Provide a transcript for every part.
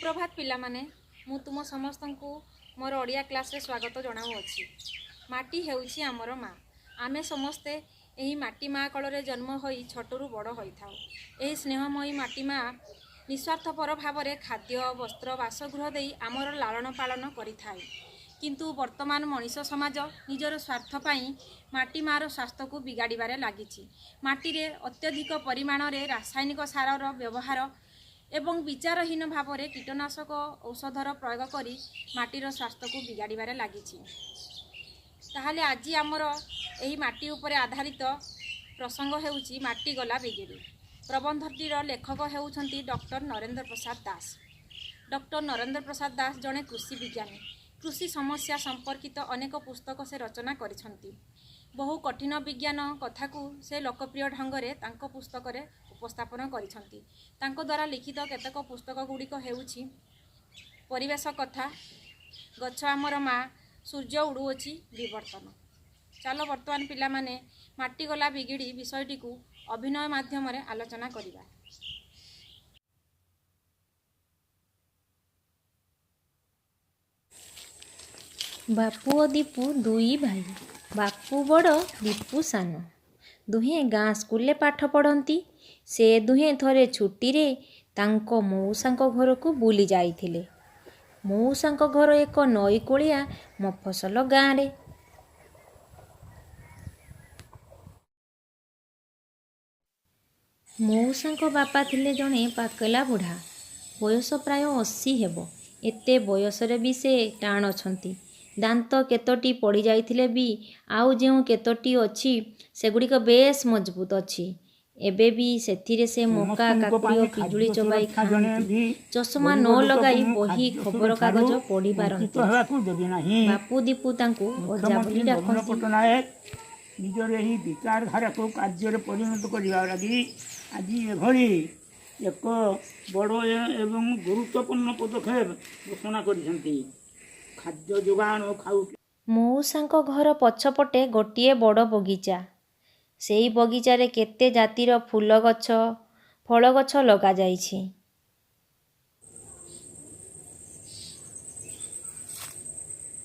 ସୁପ୍ରଭାତ ପିଲାମାନେ, ମୁଁ ତୁମ ସମସ୍ତଙ୍କୁ ମୋର ଓଡ଼ିଆ କ୍ଲାସ୍ରେ ସ୍ୱାଗତ ଜଣାଉଅଛି। ମାଟି ହେଉଛି ଆମର ମା। ଆମେ ସମସ୍ତେ ଏହି ମାଟି ମା କୋଳରେ ଜନ୍ମ ହୋଇ ଛୋଟରୁ ବଡ଼ ହୋଇଥାଉ। ଏହି ସ୍ନେହମୟୀ ମାଟି ମା ନିସ୍ୱାର୍ଥପର ଭାବରେ ଖାଦ୍ୟ, ବସ୍ତ୍ର, ବାସଗୃହ ଦେଇ ଆମର ଲାଳନ ପାଳନ କରିଥାଏ। କିନ୍ତୁ ବର୍ତ୍ତମାନ ମଣିଷ ସମାଜ ନିଜର ସ୍ୱାର୍ଥ ପାଇଁ ମାଟି ମାର ସ୍ୱାସ୍ଥ୍ୟକୁ ବିଗାଡ଼ିବାରେ ଲାଗିଛି। ମାଟିରେ ଅତ୍ୟଧିକ ପରିମାଣରେ ରାସାୟନିକ ସାରର ବ୍ୟବହାର ଏବଂ ବିଚାରହୀନ ଭାବରେ କୀଟନାଶକ ଔଷଧର ପ୍ରୟୋଗ କରି ମାଟିର ସ୍ୱାସ୍ଥ୍ୟକୁ ବିଗାଡ଼ିବାରେ ଲାଗିଛି। ତାହେଲେ ଆଜି ଆମର ଏହି ମାଟି ଉପରେ ଆଧାରିତ ପ୍ରସଙ୍ଗ ହେଉଛି ମାଟି ଗଲା ବିଗିଡ଼ି। ପ୍ରବନ୍ଧଟିର ଲେଖକ ହେଉଛନ୍ତି ଡକ୍ଟର ନରେନ୍ଦ୍ର ପ୍ରସାଦ ଦାସ। ଡକ୍ଟର ନରେନ୍ଦ୍ର ପ୍ରସାଦ ଦାସ ଜଣେ କୃଷି ବିଜ୍ଞାନୀ। କୃଷି ସମସ୍ୟା ସମ୍ପର୍କିତ ଅନେକ ପୁସ୍ତକ ସେ ରଚନା କରିଛନ୍ତି। ବହୁ କଠିନ ବିଜ୍ଞାନ କଥାକୁ ସେ ଲୋକପ୍ରିୟ ଢଙ୍ଗରେ ତାଙ୍କ ପୁସ୍ତକରେ ଉପସ୍ଥାପନ କରିଛନ୍ତି। ତାଙ୍କ ଦ୍ୱାରା ଲିଖିତ କେତେକ ପୁସ୍ତକ ଗୁଡ଼ିକ ହେଉଛି ପରିବେଶ କଥା, ଗଛ ଆମର ମା, ସୂର୍ଯ୍ୟ ଉଡ଼ୁଅଛି, ବିବର୍ତ୍ତନ। ଚାଲ ବର୍ତ୍ତମାନ ପିଲାମାନେ ମାଟି ଗଲା ବିଗିଡ଼ି ବିଷୟଟିକୁ ଅଭିନୟ ମାଧ୍ୟମରେ ଆଲୋଚନା କରିବା। ବାପୁ ଓ ଦୀପୁ ଦୁଇ ଭାଇ। ବାପୁ ବଡ଼, ଦୀପୁ ସାନ। ଦୁହେଁ ଗାଁ ସ୍କୁଲରେ ପାଠ ପଢ଼ନ୍ତି। ସେ ଦୁହେଁ ଥରେ ଛୁଟିରେ ତାଙ୍କ ମଉସାଙ୍କ ଘରକୁ ବୁଲି ଯାଇଥିଲେ। ମଉସାଙ୍କ ଘର ଏକ ନଈକୂଳିଆ ମଫସଲ ଗାଁରେ। ମଉସାଙ୍କ ବାପା ଥିଲେ ଜଣେ ପାକେଲା ବୁଢ଼ା। ବୟସ ପ୍ରାୟ 80 ହେବ। ଏତେ ବୟସରେ ବି ସେ ଟାଣ ଅଛନ୍ତି। ଦାନ୍ତ କେତୋଟି ପଡ଼ିଯାଇଥିଲେ ବି ଆଉ ଯେଉଁ କେତୋଟି ଅଛି, ସେଗୁଡ଼ିକ ବେଶ୍ ମଜବୁତ ଅଛି। ଏବେ ବି ସେଥିରେ ସେ ମକା, ସମସ୍ତଙ୍କ କାକୁଡ଼ି ଓ ପାଇଁ ପିଜୁଳି ଖାଦ୍ୟ ଚୋବାଇ ସୁରକ୍ଷା। ଜଣେ ଖାଆନ୍ତି। ବି ଚଷମା ଗରିବ ନ ଲୋକକୁ ଲଗାଇ ମୁଁ ବହି, ଖାଦ୍ୟ ସୁରକ୍ଷାରୁ ଖବରକାଗଜ ବଞ୍ଚିତ ପଢ଼ିପାରନ୍ତି। ହେବାକୁ ଦେବି ନାହିଁ। ବାପୁ ଦୀପୁ ତାଙ୍କୁ ଅଜା ମୁଖ୍ୟମନ୍ତ୍ରୀ ବୋଲି ନବୀନ ଡାକନ୍ତି। ପଟ୍ଟନାୟକ ନିଜର ଏହି ବିଚାରଧାରାକୁ କାର୍ଯ୍ୟରେ ପରିଣତ କରିବା ଲାଗି ଆଜି ଏଭଳି ଏକ ବଡ଼ ଏବଂ ଗୁରୁତ୍ୱପୂର୍ଣ୍ଣ ପଦକ୍ଷେପ ଘୋଷଣା କରିଛନ୍ତି। ଖାଦ୍ୟ ଯୋଗାଣ ଖାଉ ମଉସାଙ୍କ ଘର ପଛପଟେ ଗୋଟିଏ ବଡ଼ ବଗିଚା। ସେଇ ବଗିଚାରେ କେତେ ଜାତିର ଫୁଲଗଛ, ଫଳଗଛ ଲଗାଯାଇଛି।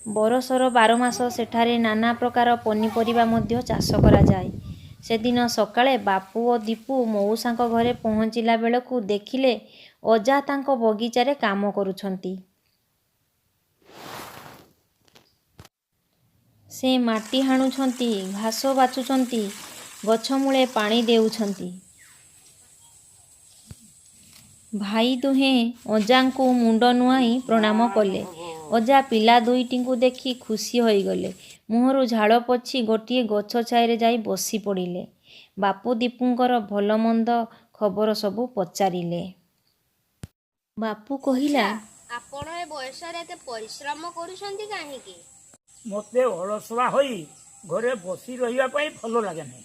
ବରଷର ବାରମାସ ସେଠାରେ ନାନା ପ୍ରକାର ପନିପରିବା ମଧ୍ୟ ଚାଷ କରାଯାଏ। ସେଦିନ ସକାଳେ ବାପୁ ଓ ଦୀପୁ ମଉସାଙ୍କ ଘରେ ପହଞ୍ଚିଲା ବେଳକୁ ଦେଖିଲେ ଅଜା ତାଙ୍କ ବଗିଚାରେ କାମ କରୁଛନ୍ତି। ସେ ମାଟି ହାଣୁଛନ୍ତି, ଘାସ ବାଛୁଛନ୍ତି, ଗଛମୂଳେ ପାଣି ଦେଉଛନ୍ତି। ଭାଇ ଦୁହେଁ ଅଜାଙ୍କୁ ମୁଣ୍ଡ ନୁଆଁଇ ପ୍ରଣାମ କଲେ। ଅଜା ପିଲା ଦୁଇଟିଙ୍କୁ ଦେଖି ଖୁସି ହୋଇଗଲେ। ମୁହଁରୁ ଝାଳ ପୋଛି ଗୋଟିଏ ଗଛ ଛାଇରେ ଯାଇ ବସିପଡ଼ିଲେ। ବାପୁ ଦୀପୁଙ୍କର ଭଲମନ୍ଦ ଖବର ସବୁ ପଚାରିଲେ। ବାପୁ କହିଲା, ଅଜା, ଆପଣ ଏ ବୟସରେ ଏତେ ପରିଶ୍ରମ କରୁଛନ୍ତି କାହିଁକି? ମୋତେ ଅଳସୁଆ ହୋଇ ଘରେ ବସି ରହିବା ପାଇଁ ଭଲ ଲାଗେ ନାହିଁ।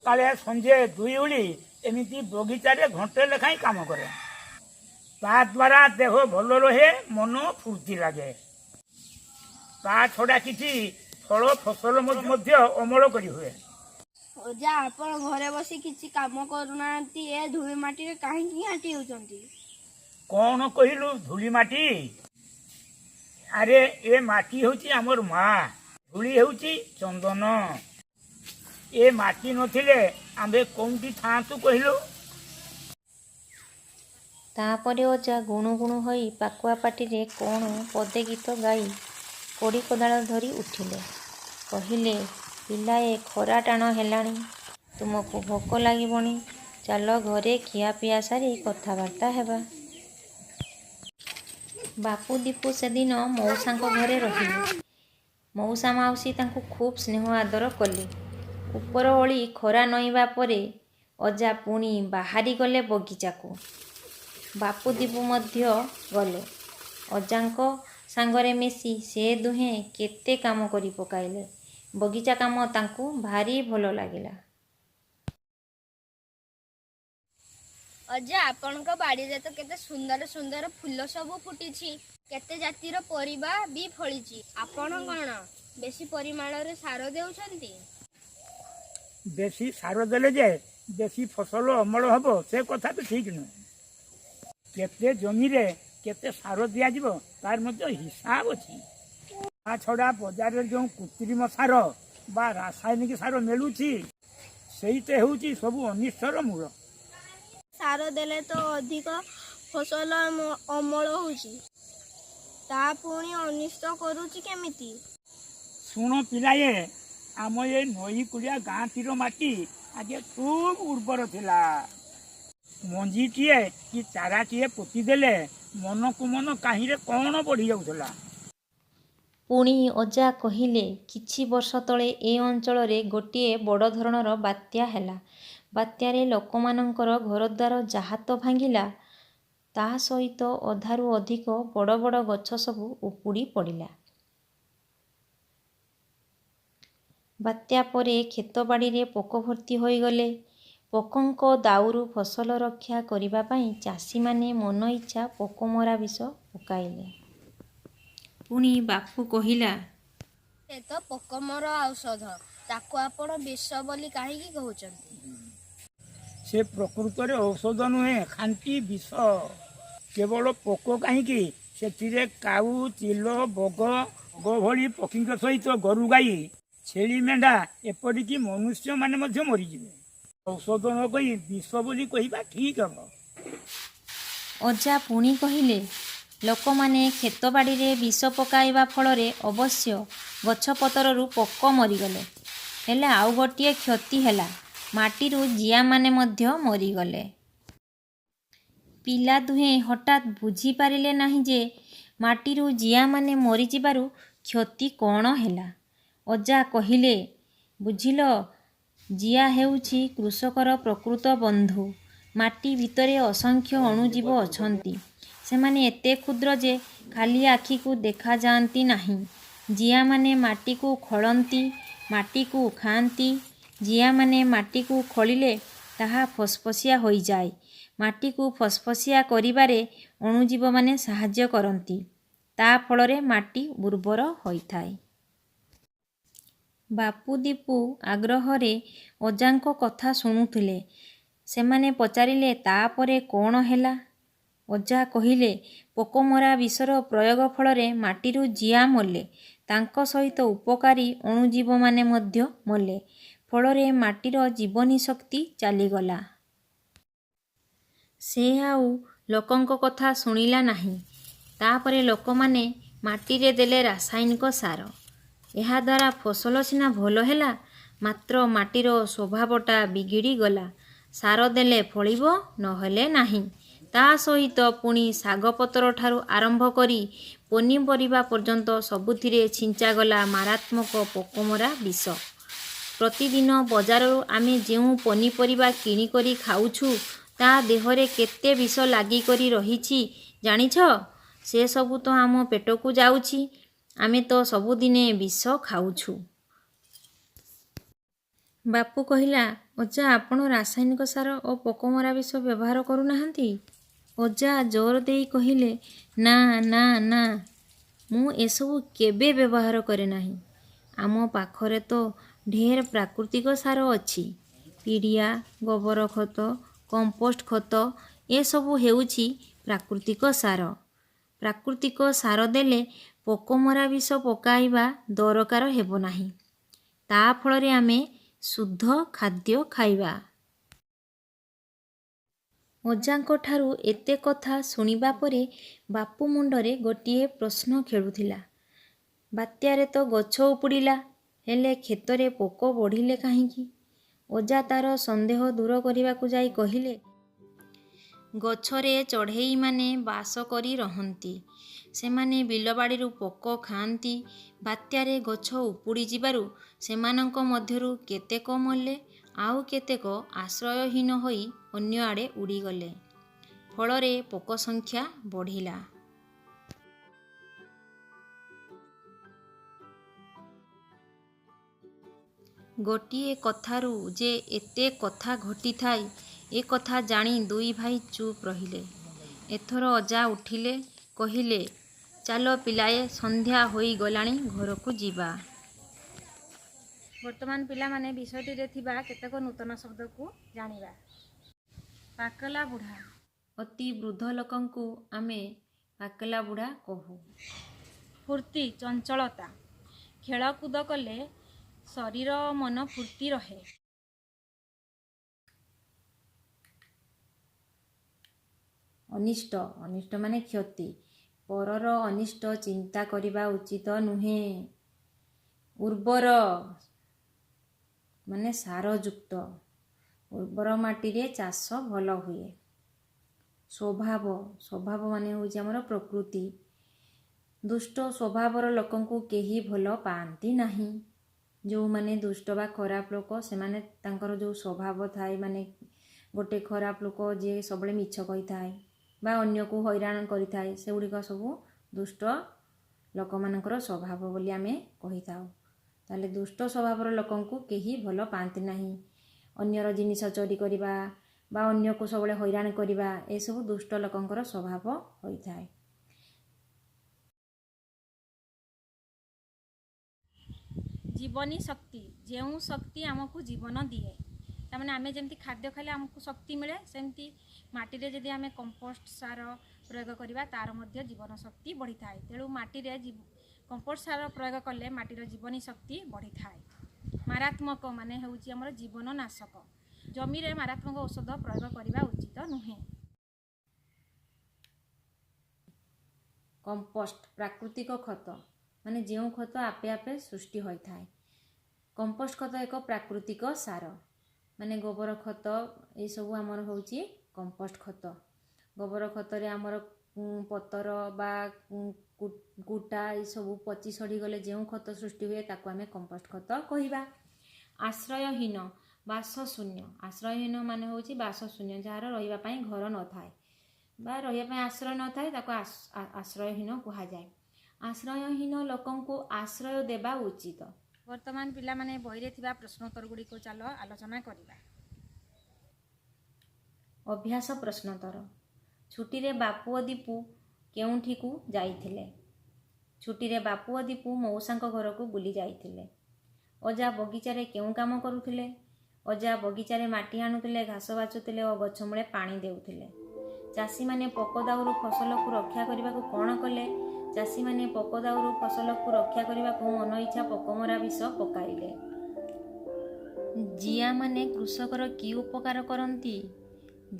ସକାଳେ ସଞ୍ଜେ ଦୁଇ ଓଳି ଏମିତି ବଗିଚାରେ ଘଣ୍ଟେ ଲେଖାଏଁ କାମ କରେ। ତା ଦ୍ୱାରା ଦେହ ଭଲ ରହେ, ମନ ଫୁର୍ତ୍ତି ଲାଗେ। ତା ଛଡ଼ା କିଛି ଫଳ ଫସଲ ମଧ୍ୟ ଅମଳ କରି ହୁଏ। ଅଜା, ଆପଣ ଘରେ ବସି କିଛି କାମ କରୁନାହାନ୍ତି। ଏ ଧୂଳି ମାଟିରେ କାହିଁକି ଘାଣ୍ଟି ହେଉଛନ୍ତି? କ'ଣ କହିଲୁ, ଧୂଳି ମାଟି? ଆରେ, ଏ ମାଟି ହେଉଛି ଆମର ମା, ଧୂଳି ହେଉଛି ଚନ୍ଦନ। ଏ ମାଟି ନଥିଲେ ଆମ୍ଭେ କୋଉଠି ଥାଆନ୍ତୁ କହିଲୁ? ତା'ପରେ ଅଜା ଗୁଣୁ ଗୁଣୁ ହୋଇ ପାକୁଆ ପାଟିରେ କ'ଣ ପଦେ ଗୀତ ଗାଇ କୋଡ଼ି କୋଦାଳ ଧରି ଉଠିଲେ। କହିଲେ, ପିଲାଏ, ଖରା ଟାଣ ହେଲାଣି, ତୁମକୁ ଭୋକ ଲାଗିବଣି। ଚାଲ, ଘରେ ଖିଆପିଆ ସାରି କଥାବାର୍ତ୍ତା ହେବା। ବାପୁ ଦୀପୁ ସେଦିନ ମଉସାଙ୍କ ଘରେ ରହିଲେ। ମଉସା ମାଉସୀ ତାଙ୍କୁ ଖୁବ୍ ସ୍ନେହ ଆଦର କଲେ। ଉପରଓଳି ଖରା ନଇଁବା ପରେ ଅଜା ପୁଣି ବାହାରିଗଲେ ବଗିଚାକୁ। ବାପୁ ଦୀପୁ ମଧ୍ୟ ଗଲେ। ଅଜାଙ୍କ ସାଙ୍ଗରେ ମିଶି ସେ ଦୁହେଁ କେତେ କାମ କରି ପକାଇଲେ। ବଗିଚା କାମ ତାଙ୍କୁ ଭାରି ଭଲ ଲାଗିଲା। ଅଜା, ଆପଣଙ୍କ ବାଡ଼ିରେ ତ କେତେ ସୁନ୍ଦର ସୁନ୍ଦର ଫୁଲ ସବୁ ଫୁଟିଛି, କେତେ ଜାତିର ପରିବା ବି ଫଳିଛି। ଆପଣ କ'ଣ ବେଶୀ ପରିମାଣରେ ସାର ଦେଉଛନ୍ତି? ବେଶୀ ସାର ଦେଲେ ଯେ ବେଶୀ ଫସଲ ଅମଳ ହେବ, ସେ କଥା ବି ଠିକ୍ ନୁହେଁ। କେତେ ଜମିରେ କେତେ ସାର ଦିଆଯିବ ତାର ମଧ୍ୟ ହିସାବ ଅଛି। ତା ଛଡ଼ା ବଜାରରେ ଯେଉଁ କୃତ୍ରିମ ସାର ବା ରାସାୟନିକ ସାର ମିଳୁଛି, ସେଇଟା ହେଉଛି ସବୁ ଅନିଷ୍ଟର ମୂଳ। ସାର ଦେଲେ ତ ଅଧିକ ଫସଲ ଅମଳ ହେଉଛି, ତା ପୁଣି ଅନିଷ୍ଟ କରୁଛି କେମିତି? ଶୁଣ ପିଲାଏ, ଆମ ଏ ନଈକୂଳିଆ ଗାଁଟିର ମାଟି ଆଗେ ଖୁବ୍ ଉର୍ବର ଥିଲା। ମଞ୍ଜିଟିଏ କି ଚାରାଟିଏ ପୋତିଦେଲେ ମନକୁ ମନ କାହିଁରେ କ'ଣ ବଢ଼ି ଯାଉଥିଲା। ପୁଣି ଅଜା କହିଲେ, କିଛି ବର୍ଷ ତଳେ ଏ ଅଞ୍ଚଳରେ ଗୋଟିଏ ବଡ଼ ଧରଣର ବାତ୍ୟା ହେଲା। ବାତ୍ୟାରେ ଲୋକମାନଙ୍କର ଘରଦ୍ୱାର ଯାହା ତ ଭାଙ୍ଗିଲା, ତା ସହିତ ଅଧାରୁ ଅଧିକ ବଡ଼ ବଡ଼ ଗଛ ସବୁ ଉପୁଡ଼ି ପଡ଼ିଲା। ବାତ୍ୟା ପରେ କ୍ଷେତବାଡ଼ିରେ ପୋକ ଭର୍ତ୍ତି ହୋଇଗଲେ। ପୋକଙ୍କ ଦାଉରୁ ଫସଲ ରକ୍ଷା କରିବା ପାଇଁ ଚାଷୀମାନେ ମନଇଚ୍ଛା ପୋକମରା ବିଷ ପକାଇଲେ। ପୁଣି ବାପୁ କହିଲା, ସେ ତ ପୋକମରା ଔଷଧ, ତାକୁ ଆପଣ ବିଷ ବୋଲି କାହିଁକି କହୁଛନ୍ତି? ସେ ପ୍ରକୃତରେ ଔଷଧ ନୁହେଁ, ଖାଣ୍ଟି ବିଷ। କେବଳ ପୋକ କାହିଁକି, ସେଥିରେ କାଉ, ଚିଲ, ବଗ, ବଗ ଭଳି ପକ୍ଷୀଙ୍କ ସହିତ ଗୋରୁ ଗାଈ, ଛେଳି, ମେଣ୍ଢା, ଏପରିକି ମନୁଷ୍ୟମାନେ ମଧ୍ୟ ମରିଯିବେ। ଔଷଧ ନ କହି ବିଷ ବୋଲି କହିବା ଠିକ୍ ହେବ। ଅଜା ପୁଣି କହିଲେ, ଲୋକମାନେ କ୍ଷେତବାଡ଼ିରେ ବିଷ ପକାଇବା ଫଳରେ ଅବଶ୍ୟ ଗଛପତରରୁ ପୋକ ମରିଗଲେ, ହେଲେ ଆଉ ଗୋଟିଏ କ୍ଷତି ହେଲା, ମାଟିରୁ ଜିଆମାନେ ମଧ୍ୟ ମରିଗଲେ। ପିଲା ଦୁହେଁ ହଠାତ୍ ବୁଝିପାରିଲେ ନାହିଁ ଯେ ମାଟିରୁ ଜିଆମାନେ ମରିଯିବାରୁ କ୍ଷତି କ'ଣ ହେଲା। ଅଜା କହିଲେ, ବୁଝିଲ, ଜିଆ ହେଉଛି କୃଷକର ପ୍ରକୃତ ବନ୍ଧୁ। ମାଟି ଭିତରେ ଅସଂଖ୍ୟ ଅଣୁଜୀବ ଅଛନ୍ତି। ସେମାନେ ଏତେ କ୍ଷୁଦ୍ର ଯେ ଖାଲି ଆଖିକୁ ଦେଖାଯାଆନ୍ତି ନାହିଁ। ଜିଆମାନେ ମାଟିକୁ ଖୋଳନ୍ତି, ମାଟିକୁ ଖାଆନ୍ତି। ଜିଆମାନେ ମାଟିକୁ ଖୋଳିଲେ ତାହା ଫସଫସିଆ ହୋଇଯାଏ। ମାଟିକୁ ଫସଫସିଆ କରିବାରେ ଅଣୁଜୀବମାନେ ସାହାଯ୍ୟ କରନ୍ତି। ତା ଫଳରେ ମାଟି ଉର୍ବର ହୋଇଥାଏ। ବାପୁ ଦୀପୁ ଆଗ୍ରହରେ ଅଜାଙ୍କ କଥା ଶୁଣୁଥିଲେ। ସେମାନେ ପଚାରିଲେ, ତା'ପରେ କ'ଣ ହେଲା? ଅଜା କହିଲେ, ପୋକମରା ବିଷର ପ୍ରୟୋଗ ଫଳରେ ମାଟିରୁ ଜିଆ ମଲେ, ତାଙ୍କ ସହିତ ଉପକାରୀ ଅଣୁଜୀବମାନେ ମଧ୍ୟ ମଲେ। ଫଳରେ ମାଟିର ଜୀବନୀ ଶକ୍ତି ଚାଲିଗଲା। ସେ ଆଉ ଲୋକଙ୍କ କଥା ଶୁଣିଲା ନାହିଁ। ତା'ପରେ ଲୋକମାନେ ମାଟିରେ ଦେଲେ ରାସାୟନିକ ସାର। ଏହାଦ୍ୱାରା ଫସଲ ସିନା ଭଲ ହେଲା, ମାତ୍ର ମାଟିର ସ୍ୱଭାବଟା ବିଗିଡ଼ିଗଲା। ସାର ଦେଲେ ଫଳିବ, ନହେଲେ ନାହିଁ। ତା ସହିତ ପୁଣି ଶାଗପତରଠାରୁ ଆରମ୍ଭ କରି ପନିପରିବା ପର୍ଯ୍ୟନ୍ତ ସବୁଥିରେ ଛିଞ୍ଚାଗଲା ମାରାତ୍ମକ ପୋକମରା ବିଷ। ପ୍ରତିଦିନ ବଜାରରୁ ଆମେ ଯେଉଁ ପନିପରିବା କିଣିକରି ଖାଉଛୁ, ତା ଦେହରେ କେତେ ବିଷ ଲାଗିକରି ରହିଛି ଜାଣିଛ? ସେସବୁ ତ ଆମ ପେଟକୁ ଯାଉଛି। ଆମେ ତ ସବୁଦିନେ ବିଷ ଖାଉଛୁ। ବାପୁ କହିଲା, ଅଜା, ଆପଣ ରାସାୟନିକ ସାର ଓ ପୋକମରା ବିଷ ବ୍ୟବହାର କରୁନାହାନ୍ତି? ଅଜା ଜୋର ଦେଇ କହିଲେ, ନା ନା ନା, ମୁଁ ଏସବୁ କେବେ ବ୍ୟବହାର କରେ ନାହିଁ। ଆମ ପାଖରେ ତ ଢେର ପ୍ରାକୃତିକ ସାର ଅଛି। ପିଡ଼ିଆ, ଗୋବର ଖତ, କମ୍ପୋଷ୍ଟ ଖତ, ଏସବୁ ହେଉଛି ପ୍ରାକୃତିକ ସାର। ପ୍ରାକୃତିକ ସାର ଦେଲେ ପୋକମରା ବିଷ ପକାଇବା ଦରକାର ହେବ ନାହିଁ। ତା ଫଳରେ ଆମେ ଶୁଦ୍ଧ ଖାଦ୍ୟ ଖାଇବା। ଅଜାଙ୍କଠାରୁ ଏତେ କଥା ଶୁଣିବା ପରେ ବାପୁ ମୁଣ୍ଡରେ ଗୋଟିଏ ପ୍ରଶ୍ନ ଖେଳୁଥିଲା। ବାତ୍ୟାରେ ତ ଗଛ ଉପୁଡ଼ିଲା, ହେଲେ କ୍ଷେତରେ ପୋକ ବଢ଼ିଲେ କାହିଁକି? ଅଜା ତାର ସନ୍ଦେହ ଦୂର କରିବାକୁ ଯାଇ କହିଲେ, ଗଛରେ ଚଢ଼େଇମାନେ ବାସ କରି ରହନ୍ତି। ସେମାନେ ବିଲବାଡ଼ିରୁ ପୋକ ଖାଆନ୍ତି। ବାତ୍ୟାରେ ଗଛ ଉପୁଡ଼ି ଯିବାରୁ ସେମାନଙ୍କ ମଧ୍ୟରୁ କେତେକ ମଲେ, ଆଉ କେତେକ ଆଶ୍ରୟହୀନ ହୋଇ ଅନ୍ୟଆଡ଼େ ଉଡ଼ିଗଲେ। ଫଳରେ ପୋକ ସଂଖ୍ୟା ବଢ଼ିଲା। ଗୋଟିଏ କଥାରୁ ଯେ ଏତେ କଥା ଘଟିଥାଏ, ଏ କଥା ଜାଣି ଦୁଇ ଭାଇ ଚୁପ୍ ରହିଲେ। ଏଥର ଅଜା ଉଠିଲେ। କହିଲେ, ଚାଲ ପିଲାଏ, ସନ୍ଧ୍ୟା ହୋଇଗଲାଣି, ଘରକୁ ଯିବା। ବର୍ତ୍ତମାନ ପିଲାମାନେ ବିଷୟଟିରେ ଥିବା କେତେକ ନୂତନ ଶବ୍ଦକୁ ଜାଣିବା। ପାକଲା ବୁଢ଼ା। ଅତି ବୃଦ୍ଧ ଲୋକଙ୍କୁ ଆମେ ପାକଲା ବୁଢ଼ା କହୁ। ଫୁର୍ତ୍ତି ଚଞ୍ଚଳତା। ଖେଳକୁଦ କଲେ ଶରୀର ଓ ମନ ଫୁର୍ତ୍ତି ରହେ। ଅନିଷ୍ଟ, ଅନିଷ୍ଟ ମାନେ କ୍ଷତି। ପରର ଅନିଷ୍ଟ ଚିନ୍ତା କରିବା ଉଚିତ ନୁହେଁ। ଉର୍ବର ମାନେ ସାରଯୁକ୍ତ। ଉର୍ବର ମାଟିରେ ଚାଷ ଭଲ ହୁଏ। ସ୍ୱଭାବ, ସ୍ୱଭାବ ମାନେ ହେଉଛି ଆମର ପ୍ରକୃତି। ଦୁଷ୍ଟ ସ୍ୱଭାବର ଲୋକଙ୍କୁ କେହି ଭଲ ପାଆନ୍ତି ନାହିଁ। ଯେଉଁମାନେ ଦୁଷ୍ଟ ବା ଖରାପ ଲୋକ, ସେମାନେ ତାଙ୍କର ଯେଉଁ ସ୍ୱଭାବ ଥାଏ, ମାନେ ଗୋଟେ ଖରାପ ଲୋକ ଯିଏ ସବୁବେଳେ ମିଛ କହିଥାଏ ବା ଅନ୍ୟକୁ ହଇରାଣ କରିଥାଏ, ସେଗୁଡ଼ିକ ସବୁ ଦୁଷ୍ଟ ଲୋକମାନଙ୍କର ସ୍ୱଭାବ ବୋଲି ଆମେ କହିଥାଉ। ତାହେଲେ ଦୁଷ୍ଟ ସ୍ୱଭାବର ଲୋକଙ୍କୁ କେହି ଭଲ ପାଆନ୍ତି ନାହିଁ। ଅନ୍ୟର ଜିନିଷ ଚୋରି କରିବା ବା ଅନ୍ୟକୁ ସବୁବେଳେ ହଇରାଣ କରିବା, ଏସବୁ ଦୁଷ୍ଟ ଲୋକଙ୍କର ସ୍ୱଭାବ ହୋଇଥାଏ। ଜୀବନୀ ଶକ୍ତି, ଯେଉଁ ଶକ୍ତି ଆମକୁ ଜୀବନ ଦିଏ। ତାମାନେ ଆମେ ଯେମିତି ଖାଦ୍ୟ ଖାଇଲେ ଆମକୁ ଶକ୍ତି ମିଳେ, ସେମିତି ମାଟିରେ ଯଦି ଆମେ କମ୍ପୋଷ୍ଟ ସାର ପ୍ରୟୋଗ କରିବା ତା'ର ମଧ୍ୟ ଜୀବନ ଶକ୍ତି ବଢ଼ିଥାଏ। ତେଣୁ ମାଟିରେ କମ୍ପୋଷ୍ଟ ସାର ପ୍ରୟୋଗ କଲେ ମାଟିର ଜୀବନୀ ଶକ୍ତି ବଢ଼ିଥାଏ। ମାରାତ୍ମକ ମାନେ ହେଉଛି ଆମର ଜୀବନ ନାଶକ। ଜମିରେ ମାରାତ୍ମକ ଔଷଧ ପ୍ରୟୋଗ କରିବା ଉଚିତ ନୁହେଁ। କମ୍ପୋଷ୍ଟ ପ୍ରାକୃତିକ ଖତ, ମାନେ ଯେଉଁ ଖତ ଆପେ ଆପେ ସୃଷ୍ଟି ହୋଇଥାଏ। କମ୍ପୋଷ୍ଟ ଖତ ଏକ ପ୍ରାକୃତିକ ସାର, ମାନେ ଗୋବର ଖତ ଏସବୁ ଆମର ହେଉଛି କମ୍ପୋଷ୍ଟ ଖତ। ଗୋବର ଖତରେ ଆମର ପତର ବା କୁଟା ଏସବୁ ପଚି ସଢ଼ିଗଲେ ଯେଉଁ ଖତ ସୃଷ୍ଟି ହୁଏ ତାକୁ ଆମେ କମ୍ପୋଷ୍ଟ ଖତ କହିବା। ଆଶ୍ରୟହୀନ, ବାସଶୂନ୍ୟ। ଆଶ୍ରୟହୀନ ମାନେ ହେଉଛି ବାସଶୂନ୍ୟ, ଯାହାର ରହିବା ପାଇଁ ଘର ନଥାଏ ବା ରହିବା ପାଇଁ ଆଶ୍ରୟ ନଥାଏ, ତାକୁ ଆଶ୍ରୟହୀନ କୁହାଯାଏ। ଆଶ୍ରୟହୀନ ଲୋକଙ୍କୁ ଆଶ୍ରୟ ଦେବା ଉଚିତ। ବର୍ତ୍ତମାନ ପିଲାମାନେ ବହିରେ ଥିବା ପ୍ରଶ୍ନୋତ୍ତର ଗୁଡ଼ିକୁ ଚାଲ ଆଲୋଚନା କରିବା। ଅଭ୍ୟାସ ପ୍ରଶ୍ନୋତ୍ତର। ଛୁଟିରେ ବାପୁ ଓ ଦୀପୁ କେଉଁଠିକୁ ଯାଇଥିଲେ? ଛୁଟିରେ ବାପୁ ଓ ଦୀପୁ ମଉସାଙ୍କ ଘରକୁ ବୁଲି ଯାଇଥିଲେ। ଅଜା ବଗିଚାରେ କେଉଁ କାମ କରୁଥିଲେ? ଅଜା ବଗିଚାରେ ମାଟି ହାଣୁଥିଲେ, ଘାସ ବାଛୁଥିଲେ ଓ ଗଛ ମୂଳେ ପାଣି ଦେଉଥିଲେ। ଚାଷୀମାନେ ପୋକ ଦାଉରୁ ଫସଲକୁ ରକ୍ଷା କରିବାକୁ କ'ଣ କଲେ? ଚାଷୀମାନେ ପୋକ ଦାଉରୁ ଫସଲକୁ ରକ୍ଷା କରିବାକୁ ମନଇଚ୍ଛା ପୋକମରା ବିଷ ପକାଇଲେ। ଜିଆମାନେ କୃଷକର କି ଉପକାର କରନ୍ତି?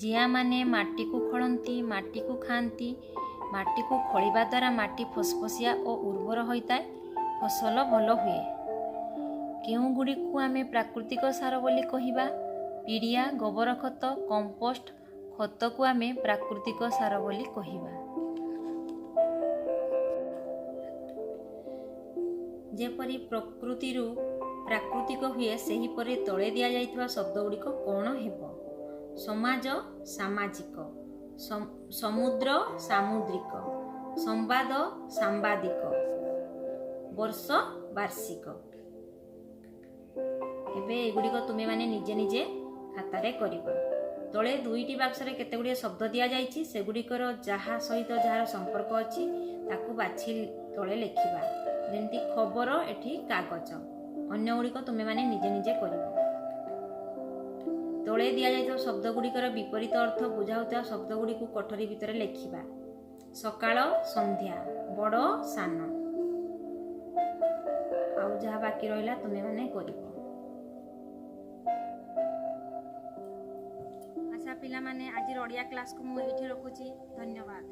ଜିଆମାନେ ମାଟିକୁ ଖୋଳନ୍ତି, ମାଟିକୁ ଖାଆନ୍ତି। ମାଟିକୁ ଖୋଳିବା ଦ୍ୱାରା ମାଟି ଫସଫସିଆ ଓ ଉର୍ବର ହୋଇଥାଏ, ଫସଲ ଭଲ ହୁଏ। କେଉଁଗୁଡ଼ିକୁ ଆମେ ପ୍ରାକୃତିକ ସାର ବୋଲି କହିବା? ପିଡ଼ିଆ, ଗୋବର ଖତ, କମ୍ପୋଷ୍ଟ ଖତକୁ ଆମେ ପ୍ରାକୃତିକ ସାର ବୋଲି କହିବା। ଯେପରି ପ୍ରକୃତିରୁ ପ୍ରାକୃତିକ ହୁଏ, ସେହିପରି ତଳେ ଦିଆଯାଇଥିବା ଶବ୍ଦଗୁଡ଼ିକ କ'ଣ ହେବ? ସମାଜ ସାମାଜିକ, ସମୁଦ୍ର ସାମୁଦ୍ରିକ, ସମ୍ବାଦ ସାମ୍ବାଦିକ, ବର୍ଷ ବାର୍ଷିକ। ଏବେ ଏଗୁଡ଼ିକ ତୁମେମାନେ ନିଜେ ନିଜେ ଖାତାରେ କରିବ। ତଳେ ଦୁଇଟି ବାକ୍ସରେ କେତେ ଗୁଡ଼ିଏ ଶବ୍ଦ ଦିଆଯାଇଛି, ସେଗୁଡ଼ିକର ଯାହା ସହିତ ଯାହାର ସମ୍ପର୍କ ଅଛି ତାକୁ ବାଛି ତଳେ ଲେଖିବା। ଯେମିତି ଖବର, ଏଠି କାଗଜ। ଅନ୍ୟ ଗୁଡ଼ିକ ତୁମେମାନେ ନିଜେ ନିଜେ କରିବ। ତଳେ ଦିଆଯାଇଥିବା ଶବ୍ଦ ଗୁଡ଼ିକର ବିପରୀତ ଅର୍ଥ ବୁଝାଉଥିବା ଶବ୍ଦ ଗୁଡ଼ିକୁ କୋଠରୀ ଭିତରେ ଲେଖିବା। ସକାଳ ସନ୍ଧ୍ୟା, ବଡ଼ ସାନ। ଆଉ ଯାହା ବାକି ରହିଲା ତୁମେମାନେ କରିବ। ଆଚ୍ଛା ପିଲାମାନେ, ଆଜିର ଓଡ଼ିଆ କ୍ଲାସ୍କୁ ମୁଁ ଏଇଠି ରଖୁଛି। ଧନ୍ୟବାଦ।